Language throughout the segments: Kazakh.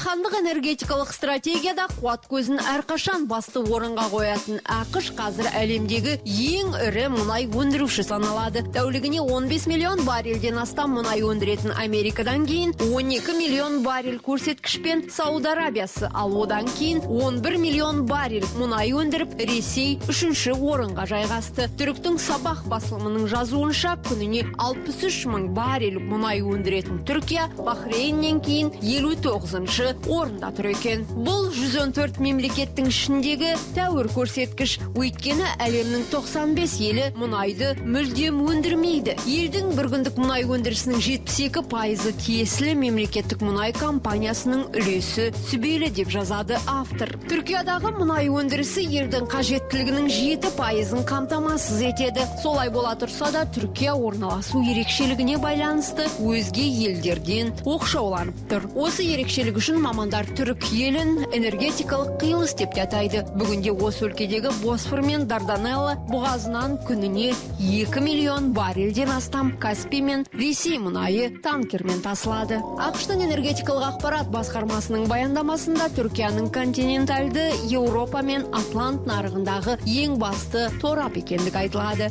Жаһандық энергетикалық стратегияда қуат көзін әрқашан басты орынға қоятын АҚШ қазір әлемдегі ең ірі мұнай өндіруші саналады. Тәулігіне 15 миллион баррельден астам мұнай өндіретін Америкадан кейін 12 миллион баррель көрсеткішпен Сауд Арабиясы, ал одан кейін 11 миллион баррель мұнай өндіріп, Ресей үшінші орынға жайғасты. Түріктің Сабах басылымының жазуынша, күніне 63 мың баррель мұнай өндіретін Түркия Бахрейннен кейін 59-шы орында тұр екен. Бұл 114 мемлекеттің ішіндегі тәуір көрсеткіш. Өйткені әлемнің 95 елі мұнайды мүлдем өндірмейді. Елдің бір күндік мұнай өндірісінің 72%-ы тиесілі мемлекеттік мұнай компаниясының үлесі сүбелі, деп жазады автор. Түркиядағы мұнай өндірісі елдің қажеттілігінің 7%-ын қамтамасыз етеді. Солай бола тұрса да, Түркия орналасу ерекшелігіне байланысты өзге елдерден оқшауланып тұр. Осы ерекшелік үшін мамандар түрік елін энергетикалық қиылыс деп те атайды. Бүгінде осы өлкедегі Босфор мен Дарданелла бұғазынан күніне 2 миллион баррельден астам Каспий мен Ресей мұнайы танкермен тасылады. АҚШ-тың энергетикалық ақпарат басқармасының баяндамасында Түркияның континентальды Еуропа мен Атлант нарығындағы ең басты торап екендігі айтылады.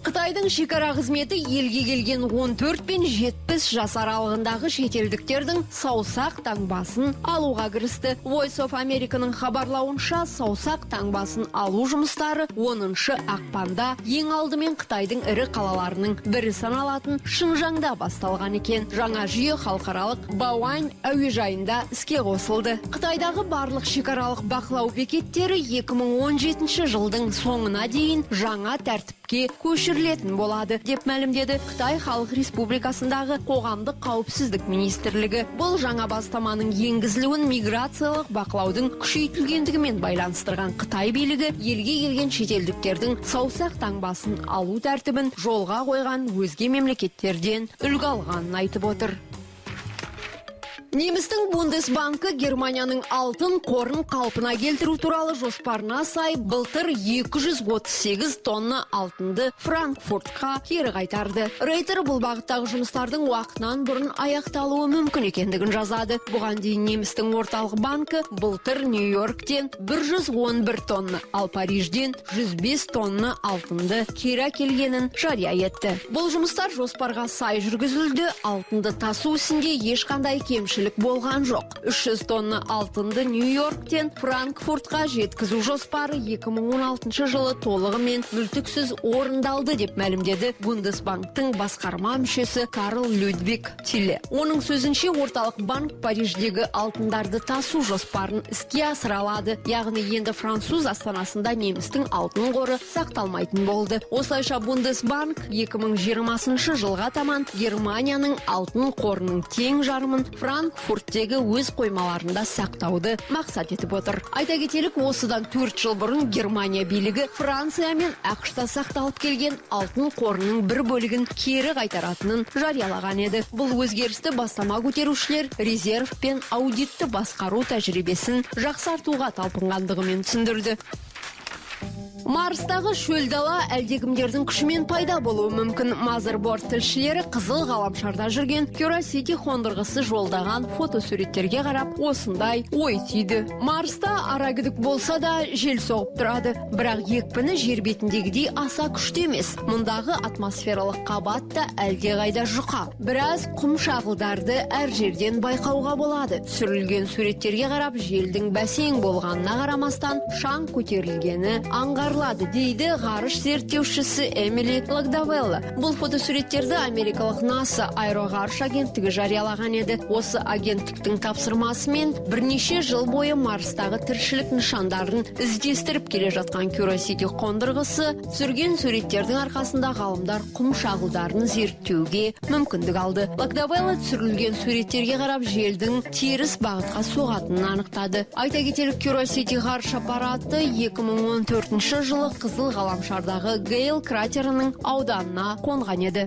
Қытайдың шекара қызметі елге келген 14 пен 70 жас аралығындағы шетелдіктердің саусақ таңбасын алуға кірісті. Voice of America-ның хабарлауынша, саусақ таңбасын алу жұмыстары 10 ақпанда ең алдымен Қытайдың ірі қалаларының бірі саналатын Шыңжаңда басталған екен. Жаңа жүйе халықаралық Бауань әуежайында іске қосылды. Қытайдағы барлық шекаралық бақылау бекеттері 2017 жылдың соңына дейін жаңа тәртіпке көшірілетін болады, деп мәлімдеді Қытай Халық Республикасындағы қоғамдық қауіпсіздік министрлігі. Бұл жаңа бастаманың енгізілуін миграциялық бақылаудың күшейтілгендігімен байланыстырған Қытай билігі елге келген шетелдіктердің саусақ таңбасын алу тәртібін жолға қойған өзге мемлекеттерден үлгі алғанын айтып отыр. Немістің Бундесбанкі Германияның алтын қорын қалпына келтіру туралы жоспарына сай былтыр 238 тонна алтынды Франкфуртқа кері қайтарды. Рейтер бұл бағыттағы жұмыстардың уақытынан бұрын аяқталуы мүмкін екендігін жазады. Бұған дейін немістің орталық банкі былтыр Нью-Йорктен 111 тонна, ал Парижден 105 тонна алтынды кері әкелгенін жария етті. Бұл жұмыстар жоспарға сай жүргізілді, алтынды тасу ісінде ешқандай кемшілік болған жоқ. 300 тонна алтынды Нью-Йорктен Франкфуртқа жеткізу жоспары 2016 жылы толығымен мүлтіксіз орындалды, деп мәлімдеді Бундесбанктың басқарма мүшесі Карл Людвиг Тилле. Оның сөзінше, орталық банк Париждегі алтындарды тасу жоспарын іске асыра алады. Яғни енді француз астанасында немістің алтын қоры сақталмайтын болды. Осылайша, Бундесбанк 2020 жылға таман Германияның алтын қорының тең жарымын Франкфурттегі өз қоймаларында сақтауды мақсат етіп отыр. Айта кетелік, осыдан 4 жыл бұрын Германия билігі Франция мен АҚШ-та сақталып келген алтын қорының бір бөлігін кері қайтаратынын жариялаған еді. Бұл өзгерісті бастама көтерушілер резерв пен аудитті басқару тәжірибесін жақсартуға талпынғандығымен түсіндірді. Марстағы шөл дала әлдекімдердің күшімен пайда болуы мүмкін. Motherboard тілшілері қызыл ғаламшарда жүрген Curiosity қондырғысы жолдаған фотосуреттерге қарап осындай ой түйді. Марста арагідік болса да, жел соғып тұрады. Бірақ екпіні жер бетіндегідей аса күшті емес. Мұндағы атмосфералық қабат та әлдеқайда жұқа. Біраз құм шағылдарды әр жерден байқауға болады. Түсірілген суреттерге қарап, желдің бәсең болғанына қарамастан, шаң көтерілгені аңғарылады, дейді ғарыш зерттеушісі Эмили Лагдавелла. Бұл фотосуреттерді америкалық НАСА аэроғарыш агенттігі жариялаған еді. Осы агенттіктің тапсырмасымен бірнеше жыл бойы Марстағы тіршілік нышандарын іздестіріп келе жатқан Curiosity қондырғысы түсірген суреттердің арқасында ғалымдар құм шағылдарын зерттеуге мүмкіндік алды. Лагдавелла түсірілген суреттерге қарап, желдің теріс бағытқа соғатынын анықтады. Айта кетелік, Curiosity ғарыш аппараты 2014 жылы қызыл ғаламшардағы Гейл кратерінің ауданына қонған еді.